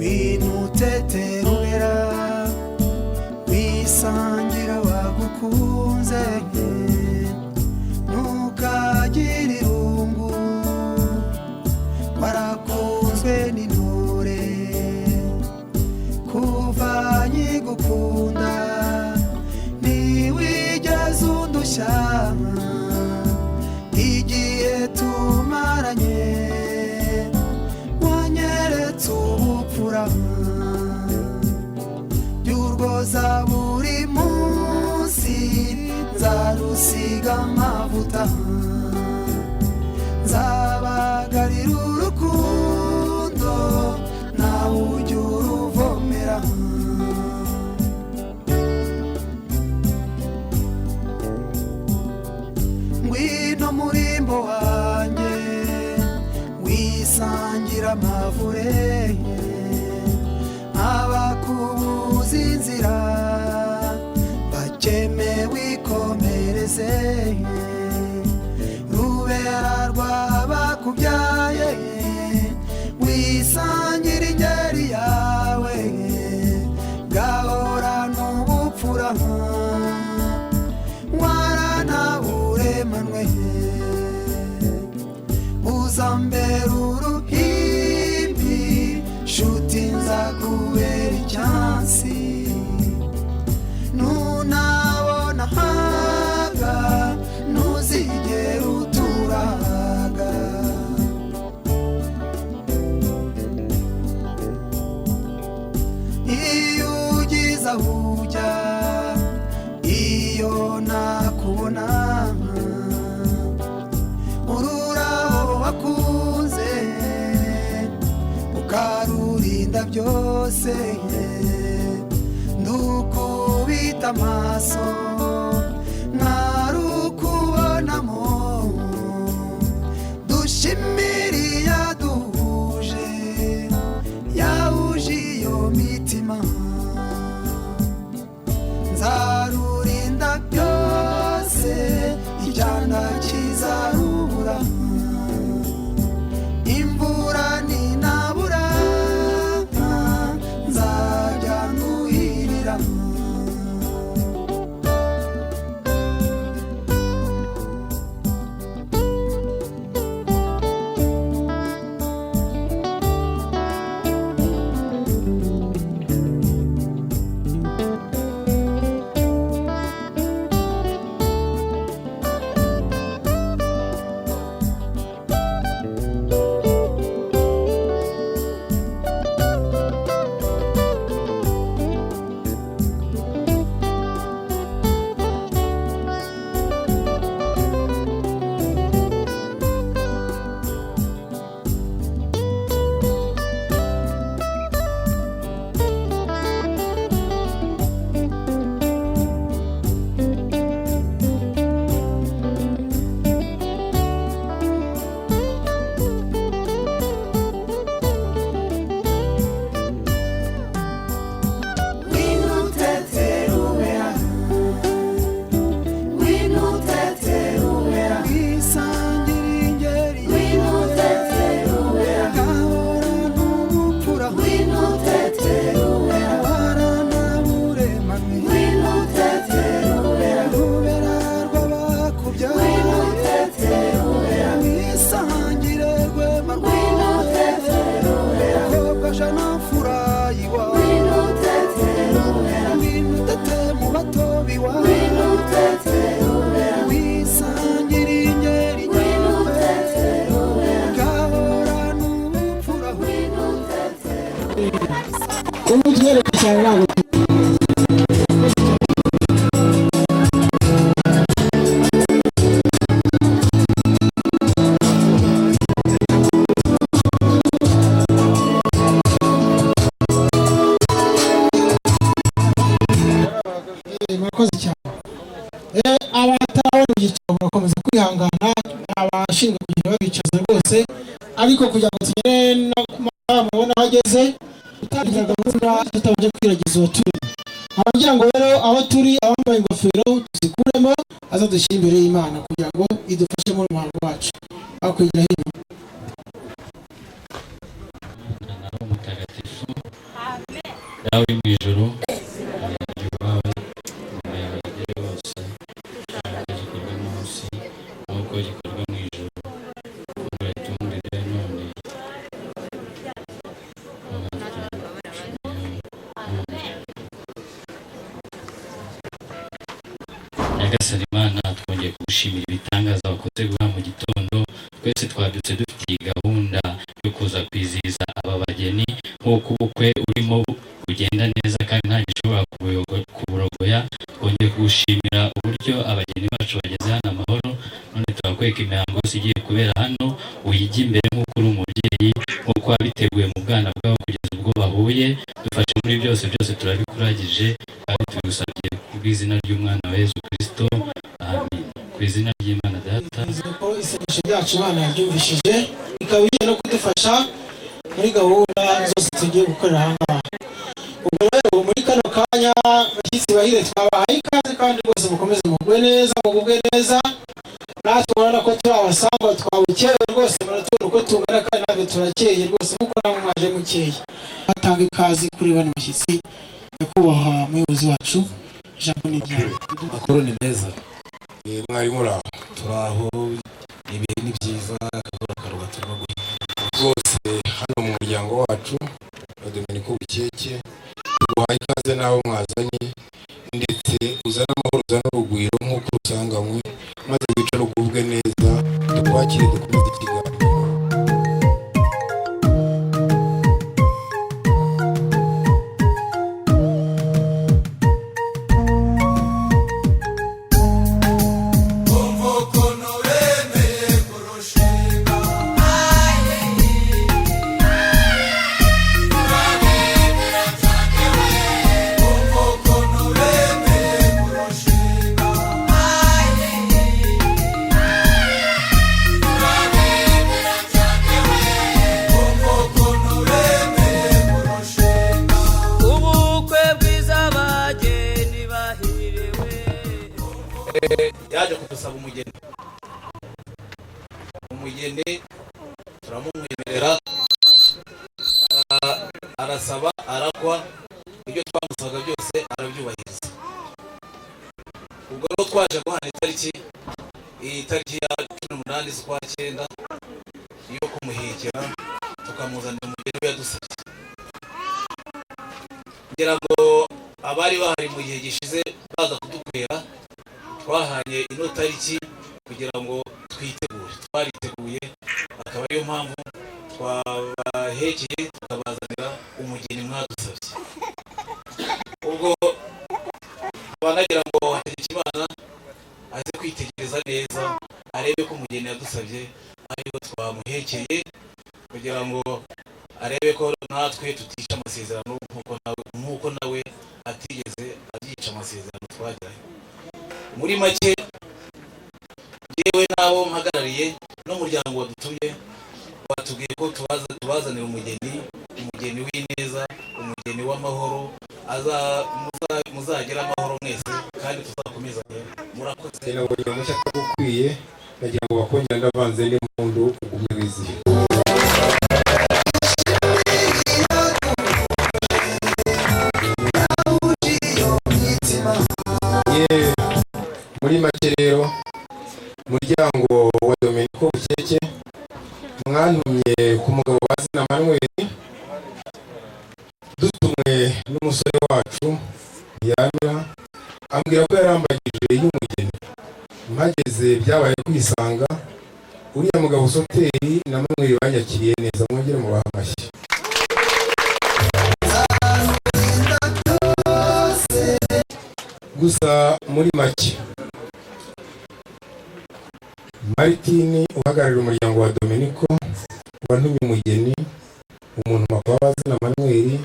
Ngwino uteterubera, wisangira wagukunze, ntukagire irungu, warakunzwe n'intore. Kuva nkigukunda ntiwigeze undushya, igihe tumaranye wanyeretse ubupfura by'urwoza. Buri munsi nzarusiga amavuta, nzabagarira urukundo, nawe ujya uruvomera. Ngwino murimbo wanjye, wisangira amavure, abakubuza inzira bakeme, wikomereze rubera rwabakubyaye, wisangira ingeri yawe, gahora n'ubupfura waranaburemanwe. Uzambera uruhimbi shuti, nzakubera icyansi, nunabona haga ntuzigera uturaga. Iyo ugize aho ujya, iyo nakubona, ururabo wakunze ukarurinda byose, ndukubita amaso nkarukubonamo. Dushimire yaduhuje, yahuje iyo mitima, nzarurinda byose, icyana kizarubura, imvura ninabura nzajya nuhirira. Ngwino uteterubera, ngwino uteterubera, wisangira ingeri, ngwino uteterubera, gahora n'ubupfura, ngwino uteterubera, waranaburemanwe, ngwino uteterubera, rubera rw'abakubyaye, ngwino uteterubera, wisangire rwema, ngwino uteterubera, kobwa jana mfura iwawe, ngwino uteterubera, ngwino utete mu bato biwawe, ngwino uteterubera, wisangira ingeri, ngwino uteterubera, gahora n'ubupfura, ngwino uteterubera. Umutwereke cyane ntabwo. Murakoze cyane. Abatarabona ibyiciro murakomeza kwihangana, abashinzwe kugenda babicaza rwose, ariko kugira ngo tugere mubona aho ageze, gutangira gahunda tutabanje kwiragiza uwo turi. Abagira ngo rero aho turi, abambaye ingofero tuzikuremo, aza dushyire imbere y'Imana kugira ngo idufashe muri muhango wacu bakwigira hino. Na Roho Mutagatifu. Dawe uri mu ijuru, ryubahwe, ingoma yawe igere hose, icyo gikorwe munsi nk'uko gikorwa mu ijuru. Ifunguro ritungurire none. Amen. Nyagasani Imana, twongeye kugushimira ibitangaza wakoze guha mu gitondo. Twese twabyutse dufite iyi gahunda yo kuza kwizihiza aba bageni, nk'uko ubukwe urimo bugenda neza kandi nta gishobora kuburogoya. Twongeye kugushimira uburyo abageni bacu bageze hano amahoro. None turakwereka imihango yose igiye kubera hano, uyijye imbere nk'uko uri umubyeyi, nk'uko wabiteguye mu bwana bwabo kugeza ubwo bahuye. Dufashe muri byose, byose turabikuragije kandi tubigusabye ku bw'izina ry'umwana wa Yezu Kristo, amen. Ku izina ry'Imana Data. Ko isengesho ryacu Imana yaryumvishije, ikaba igiye no kudufasha muri gahunda zose tugiye gukorera aha ngaha. Ubwo rero muri kano kanya, bashyitsi bahire, twabahaye ikaze kandi rwose mukomeze mugwe neza, mugubwe neza. Natwe urabona ko turi abasangwa, twabukerewe rwose, muratubona uko tungana kandi natwe turakeye rwose nk'uko namwe mwaje mukeye. Batanga ikaze kuri bano bashyitsi. Nyakubahwa muyobozi wacu, ijambo ni ryawe. Amakuru ni meza. Mwari muri aho? Turi aho, ibihe ni byiza, akavura karuga, turimo guhinga. Rwose hano mu muryango wacu wa Dominiko Bukeke, tuguhaye ikaze n'abo mwazanye, ndetse uzane amahoro, uzane urugwiro nk'uko usanganywe, maze wicare ugubwe neza, tukwakire, dukomeze ikiganiro. Umva ukuntu bemeye kurushinga, turabemera cyane we. Umva ukuntu bemeye kurushinga, turabemera cyane we. Umva ukuntu bemeye kurushinga. Ubukwe bwiza, abageni bahiriwe. Yaje kudusaba umugeni, umugeni turamumwemerera, arasaba, arakwa, ibyo twamusabaga byose arabyubahiriza. Ubwo rero twaje guhana itariki, iyi tariki ya 18 z'ukwa cyenda, yo kumuhekera tukamuzanira umugeni we yadusabye. Ngira ngo abari bahari mu gihe gishize baza kudukwera, twahanye ino tariki kugira ngo twitegure. Twariteguye, akaba ariyo mpamvu twabahekeye tukabazanira umugeni mwadusabye. Ubwo nkaba nagira ngo Hategekimana aze kwitegereza neza, arebe ko umugeni yadusabye ariwe twamuhekeye, kugira ngo arebe ko natwe tutica amasezerano nk'uko nawe atigeze abyica amasezerano twagiranye. Muri make, yewe n'abo mpagarariye n'umuryango wadutumye, batubwiye ko tubazanira umugeni, umugeni w'ineza, umugeni w'amahoro, muzagire amahoro mwese kandi tuzakomezanye. Murakoze. Nabonye mushya atagukwiye, nagira ngo bakongere ndavanze n'impundu, ugumye wizihiwe. Ye, muri make rero, muryango wa Dominiko Bukeke, mwantumye ku mugabo Bazina Manuel, dutumwe n'umusore wacu Yamira, ambwira ko yarambagije y'umugeni. Mpageze byabaye kwisanga, uriya mugabo Soteri na Manuel banyakiriye neza, mwongere mubahe amashyi. Gusa muri make, Maritini uhagarariye umuryango wa Dominiko wantumye umugeni, umuntu makaba Bazina Manuel,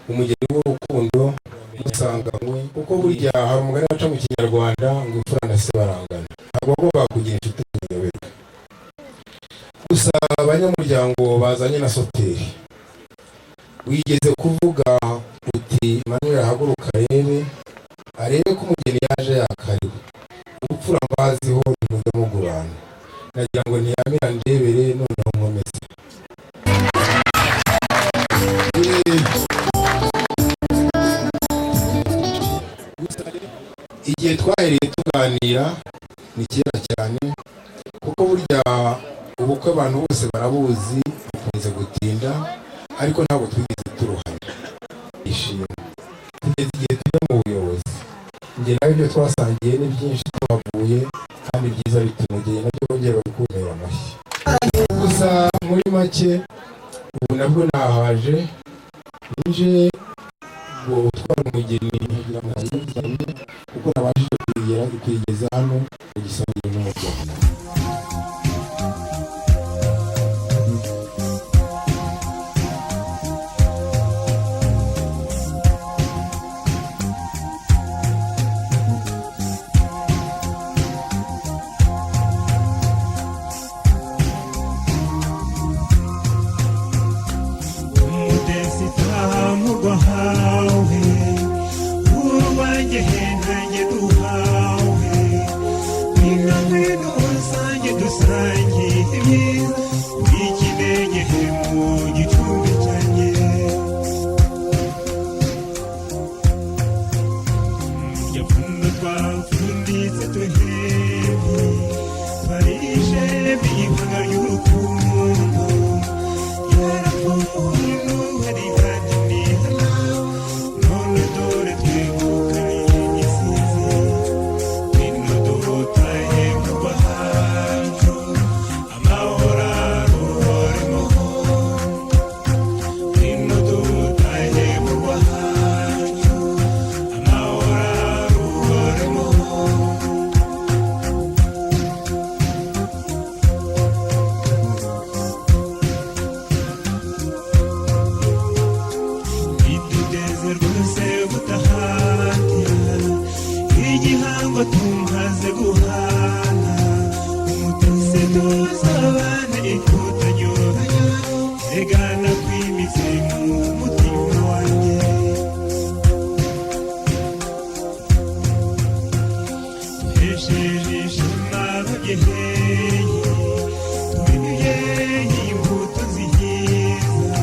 umugeni w'urukundo musanganywe, kuko burya hari umugani baca mu Kinyarwanda ngo imfura na se barangana, ntabwo bagomba kugira inshuti ziyoberwa. Gusa abanyamuryango bazanye na Soteri, wigeze kuvuga uti Manuel ahaguruka arebe ko umugeni yaje yakariwe. Ubupfura mbaziho ntimujya mugurana, nagira ngo ntiyamira ndebere noneho nkomeze. Igihe twahereye tuganira ni kera cyane, kuko burya ubukwe abantu bose barabuzi, bukunze gutinda, ariko ntabwo twigeze turuhanya ishimwe tugeze igihe tujya mu buyobozi. Njye nawe ibyo twasangiye ni byinshi, tuhavuye kandi byiza bitunogeye, nabyo bongera babikuntera amashyi. Gusa muri make, ubu nabwo nahaje nje gutwara umugeni kugira ngo ayizane, kuko nabashije kuyigeza hano mu gisangiro n'umuryango. Umutesi tamurwa hawe, urwanjye hentange duhawe, ngwino ngwino usange dusangiye ibyiza, ikinege mu gicumbi cyanjye. Yapfundo twapfunditse tuhembe, twarishe ibanga ry'urukundo. None dore twegukanye isizi, ngwino dutahe mu rwacu, amahoro aruhoremo. Ngwino dutahe mu rwacu, amahoro aruhoremo. Biduteze rwose gutahatira igihango tumaze guhana, umutesi tuzabane ikutanyuranya, regana kwimitse mu mutima wanjye. Duhesheje ishema ababyeyi, tubibye imbuto zihiza,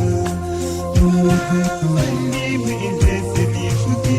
abavandimwe ndetse n'inshuti.